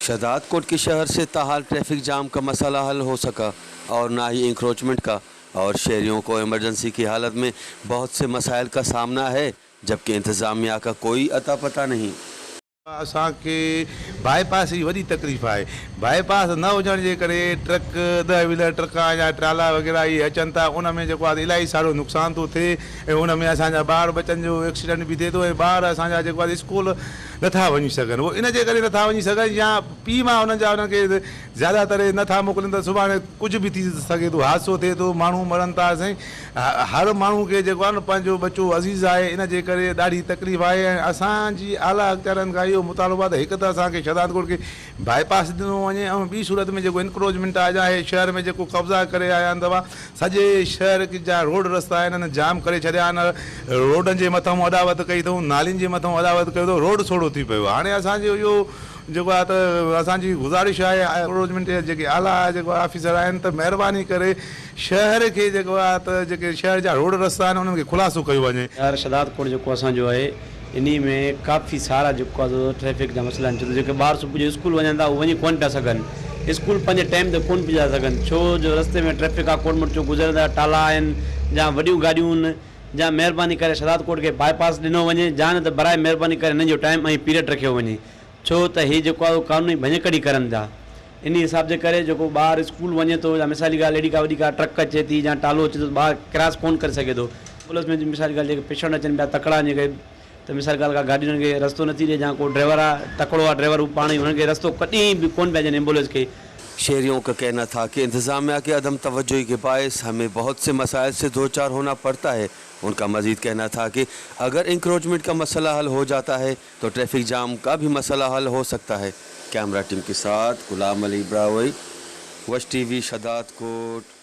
शहदादकोट के शहर से ताहाल ट्रैफिक जाम का मसला हल हो सका और ना ही इंक्रोचमेंट का, और शहरियों को इमरजेंसी की हालत में बहुत से मसाइल का सामना है, जबकि इंतज़ामिया का कोई अता पता नहीं। اسان کي باء پاس جي وڏي تڪليف آهي. باء پاس نه هجڻ جي ڪري ٽرڪ، ڏهه ويلر ٽرڪا يا ٽرالا وغيره اهي اچن ٿا، ان ۾ جيڪو آهي الاهي سارو نقصان ٿو ٿئي ۽ ان ۾ اسان جا ٻار ٻچن جو ايڪسيڊنٽ به ٿئي ٿو ۽ ٻار اسان جا جيڪو آهي اسڪول نٿا وڃي سگهن. اهو ان جي ڪري نٿا وڃي سگهن يا پيء ماء انهن جا انهن کي زياده تر نٿا موڪلين ته سڀاڻي ڪجهه به ٿي سگهي ٿو، حادثو ٿئي ٿو، ماڻهو مرن ٿا. سائين هر ماڻهو کي جيڪو آهي نه پنهنجو ٻچو عزيز آهي، ان جي ڪري ڏاڍي تڪليف آهي ۽ اسان جي اعليٰ اختيارين کان اهو مطالبو آهي ته هڪ ته اسان کي شهدادڪوٽ کي باء پاس ڏنو وڃي ۽ ٻي صورت ۾ جيڪو انڪروچمينٽ آهي جا هي شهر ۾ جيڪو قبضا ڪري آيا آهن دفعا سڄي شهر جا روڊ رستا آهن انهن جام ڪري ڇڏيا آهن، روڊن جي مٿئون اڏاوت ڪئي اٿئون، نالين جي مٿئون اڏاوت ڪيو اٿئون، روڊ سوڙهو ٿي پيو آهي. هاڻي اسان جو اهو جيڪو آهي ته اسان جي گذارش آهي انڪروچمينٽ جا جيڪي اعليٰ جيڪو آفيسر آهن ته مهرباني ڪري شهر کي جيڪو آهي ته جيڪي شهر جا روڊ رستا آهن انهن کي خلاصو ڪيو وڃي. شهر شھدادڪوٽ جيڪو اسان جو آهي انهي ۾ ڪافي سارا جيڪو آهي سو ٽريفڪ جا مسئلا آهن ڇو ته جيڪي ٻار صبح جو اسڪول وڃن ٿا اهي وڃي ڪونه پيا سگهن اسڪول پنهنجي ٽائيم تي ڪونه پڄي ٿا سگهن ڇو جو رستي ۾ ٽريفڪ آهي ڪوٽ مٺ جو گذرندڙ ٽالا آهن جا وڏيون گاڏيون آهن جا مهرباني ڪري شھدادڪوٽ کي باء پاس ڏنو وڃي جا نه ته براء مهرباني ڪري هنن جو ٽائيم ۽ پيريڊ رکيو وڃي ڇو ته هي جيڪو آهي اهو قانوني ڀڃڪڙي ڪرن ٿا. انهي حساب جي ڪري جيڪو ٻار اسڪول وڃي ٿو يا مثالي ڳالهه اهڙي ڪا وڏي ڪا ٽرڪ اچي ٿي يا ٽالو اچي ٿو ته ٻار ڪراس ڪونه ڪري سگهي ٿو. پوليس ۾ مثالي ڳالهه جيڪي پڇڻ اچن پيا تڪڙا جيڪي ته مثال ڳالهه ڪا گاڏي انهن کي رستو نٿي ڏي يا ڪو ڊرائيور آهي تڪڙو آهي ڊرائيور هو پاڻ ئي انهن کي رستو ڪڏهن به ڪونه پيا ڏين ايمبولينس کي. شهريون کا کهنا ٿا ڪه انتظاميه ڪي عدم توجهي ڪي باعث همين بهت سي مسائل سي دوچار هونا پڙتا هي. ان کا مزيد کهنا ٿا ڪه اگر انڪروچمينٽ کا مسئله حل هو جاتا هي تو ٽريفڪ جام کا ڀي مسئله حل هو سڪتا هي. ڪيمرا ٽيم ڪي ساٿ غلام علي براهوئي، وش ٽي وي، شھدادڪوٽ.